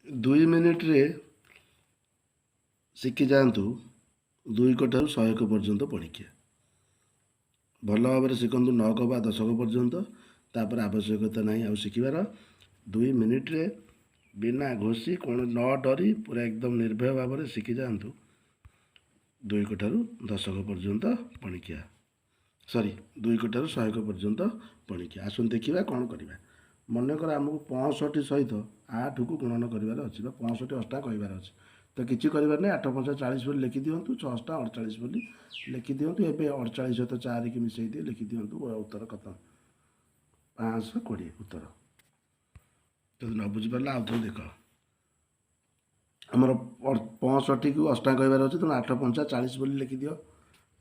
2 ମିନିଟ୍ରେ ଶିଖିଯାଆନ୍ତୁ ଦୁଇକ ଠାରୁ 101 ପର୍ଯ୍ୟନ୍ତ ପଣିକିଆ। ଭଲ ଭାବରେ ଶିଖନ୍ତୁ ନଅକ ବା ଦଶକ ପର୍ଯ୍ୟନ୍ତ, ତାପରେ ଆବଶ୍ୟକତା ନାହିଁ ଆଉ ଶିଖିବାର। 2 ମିନିଟ୍ରେ ବିନା ଘୋଷି, କ'ଣ ନ ଡରି, ପୁରା ଏକଦମ ନିର୍ଭୟ ଭାବରେ ଶିଖିଯାଆନ୍ତୁ ଦୁଇକ ଠାରୁ ଦଶକ ପର୍ଯ୍ୟନ୍ତ ପଣିକିଆ, ସରି, ଦୁଇକ ଠାରୁ 101 ପର୍ଯ୍ୟନ୍ତ ପଣିକିଆ। ଆସନ୍ତୁ ଦେଖିବା କ'ଣ କରିବା। ମନେକର ଆମକୁ 65 ସହିତ 8କୁ ଗୁଣନ କରିବାର ଅଛି ବା 65 ଅଷ୍ଟା କହିବାର ଅଛି। ତ କିଛି କରିବାର ନାହିଁ, ଆଠ ପଞ୍ଚା 40 ବୋଲି ଲେଖିଦିଅନ୍ତୁ, ଛଅ ଅଷ୍ଟା 48 ବୋଲି ଲେଖିଦିଅନ୍ତୁ। ଏବେ 48 ସହିତ ଚାରିକି ମିଶାଇ ଦିଅ, ଲେଖିଦିଅନ୍ତୁ, ଉତ୍ତର ଖତମ, 520 ଉତ୍ତର। ଯଦି ନ ବୁଝିପାରିଲା, ଆଉ ଥରେ ଦେଖ। ଆମର 65କୁ ଅଷ୍ଟା କହିବାର ଅଛି, ତେଣୁ ଆଠ ପଞ୍ଚା 40 ବୋଲି ଲେଖିଦିଅ।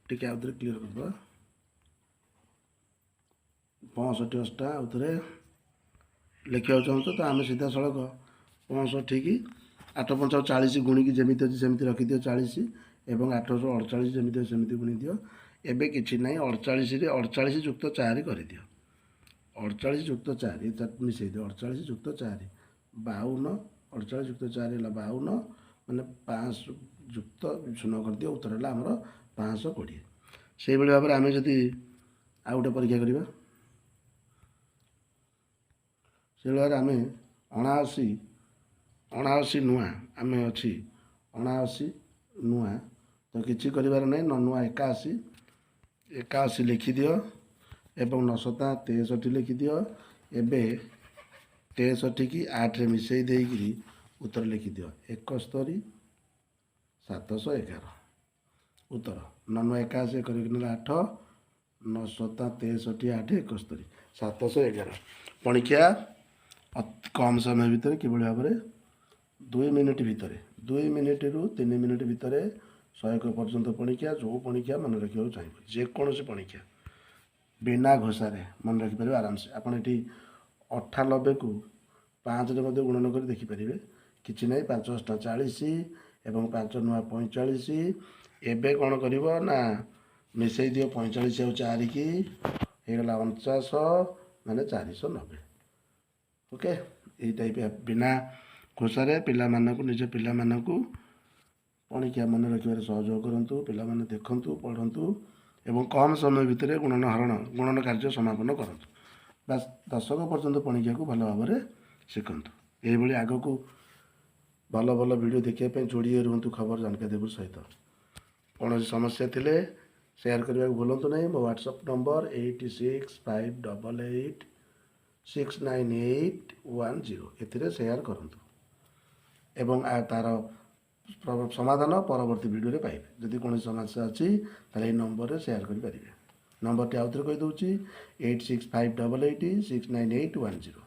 ଟିକେ ଆଉ ଥରେ କ୍ଲିୟର କରିଦେବା। 65 ଅଷ୍ଟା ଆଉ ଥରେ ଲେଖିବାକୁ ଚାହୁଁଛ ତ ଆମେ ସିଧାସଳଖ 65କି ଆଠ ପଞ୍ଚା 40 ଗୁଣିକି ଯେମିତି ଅଛି ସେମିତି ରଖିଦିଅ 40 ଏବଂ 848 ଯେମିତି ଅଛି ସେମିତି ଗୁଣି ଦିଅ। ଏବେ କିଛି ନାହିଁ, 48ରେ 48 ଯୁକ୍ତ ଚାରି କରିଦିଅ। 48 ଯୁକ୍ତ ଚାରି ମିଶାଇ ଦିଅ। 48 ଯୁକ୍ତ ଚାରି 52। 48 ଯୁକ୍ତ ଚାରି ହେଲା 52, ମାନେ ପାଞ୍ଚ ଯୁକ୍ତ ଶୂନ କରିଦିଅ, ଉତ୍ତର ହେଲା ଆମର 520। ସେଇଭଳି ଭାବରେ ଆମେ ଯଦି ଆଉ ଗୋଟେ ପରୀକ୍ଷା କରିବା, ସେଇଭଳି ଭାବରେ ଆମେ 79, 79 ନୂଆ ଆମେ ଅଛି, 79 ନୂଆ। ତ କିଛି କରିବାର ନାହିଁ, ନଅ ନୂଆ 81, 81 ଲେଖିଦିଅ ଏବଂ ନଅ ସତା 63 ଲେଖିଦିଅ। ଏବେ 63କି 8ରେ ମିଶାଇ ଦେଇକିରି ଉତ୍ତର ଲେଖିଦିଅ, 71,711 ଉତ୍ତର। ନଅ ନୂଆ 81 କରିକି ନେଲେ ଆଠ, ନଅ ସତା 63, ଆଠ 71,711। ପଣିକିଆ ଅତି କମ୍ ସମୟ ଭିତରେ କିଭଳି ଭାବରେ 2 ମିନିଟ୍ ଭିତରେ, 2 ମିନିଟ୍ରୁ 3 ମିନିଟ୍ ଭିତରେ 101 ପର୍ଯ୍ୟନ୍ତ ପଣିକିଆ, ଯେଉଁ ପଣିକିଆ ମନେ ରଖିବାକୁ ଚାହିଁବେ, ଯେକୌଣସି ପଣିକିଆ ବିନା ଘୋଷାରେ ମନେ ରଖିପାରିବେ ଆରାମସେ। ଆପଣ ଏଠି 98କୁ 5ରେ ମଧ୍ୟ ଗୁଣନ କରି ଦେଖିପାରିବେ। କିଛି ନାହିଁ, ପାଞ୍ଚ ଅଷ୍ଟା 40 ଏବଂ ପାଞ୍ଚ ନୂଆ 45। ଏବେ କ'ଣ କରିବ ନା ମିଶାଇ ଦିଅ 45 ଆଉ ଚାରିକି, ହେଇଗଲା 49, ମାନେ 490। ଓକେ, ଏଇ ଟାଇପ୍ ବିନା ଘୋଷାରେ ପିଲାମାନଙ୍କୁ, ନିଜ ପିଲାମାନଙ୍କୁ ପଣିକିଆ ମନେ ରଖିବାରେ ସହଯୋଗ କରନ୍ତୁ। ପିଲାମାନେ ଦେଖନ୍ତୁ, ପଢ଼ନ୍ତୁ ଏବଂ କମ୍ ସମୟ ଭିତରେ ଗୁଣନ, ହରଣ, ଗୁଣନ କାର୍ଯ୍ୟ ସମାପନ କରନ୍ତୁ। ବାସ୍, ଦଶକ ପର୍ଯ୍ୟନ୍ତ ପଣିକିଆକୁ ଭଲ ଭାବରେ ଶିଖନ୍ତୁ। ଏଇଭଳି ଆଗକୁ ଭଲ ଭଲ ଭିଡ଼ିଓ ଦେଖିବା ପାଇଁ ଯୋଡ଼ି ହୋଇ ରୁହନ୍ତୁ ଖବର ଜାନକାଦେପୁର ସହିତ। କୌଣସି ସମସ୍ୟା ଥିଲେ ସେୟାର କରିବାକୁ ଭୁଲନ୍ତୁ ନାହିଁ। ମୋ ହ୍ୱାଟ୍ସଆପ୍ ନମ୍ବର 8658869810, ଏଥିରେ ସେୟାର କରନ୍ତୁ ଏବଂ ତା'ର ସମାଧାନ ପରବର୍ତ୍ତୀ ଭିଡ଼ିଓରେ ପାଇବେ। ଯଦି କୌଣସି ସମସ୍ୟା ଅଛି, ତାହେଲେ ଏଇ ନମ୍ବରରେ ସେୟାର କରିପାରିବେ। ନମ୍ବରଟି ଆଉ ଥରେ କହିଦେଉଛି, 8658869810।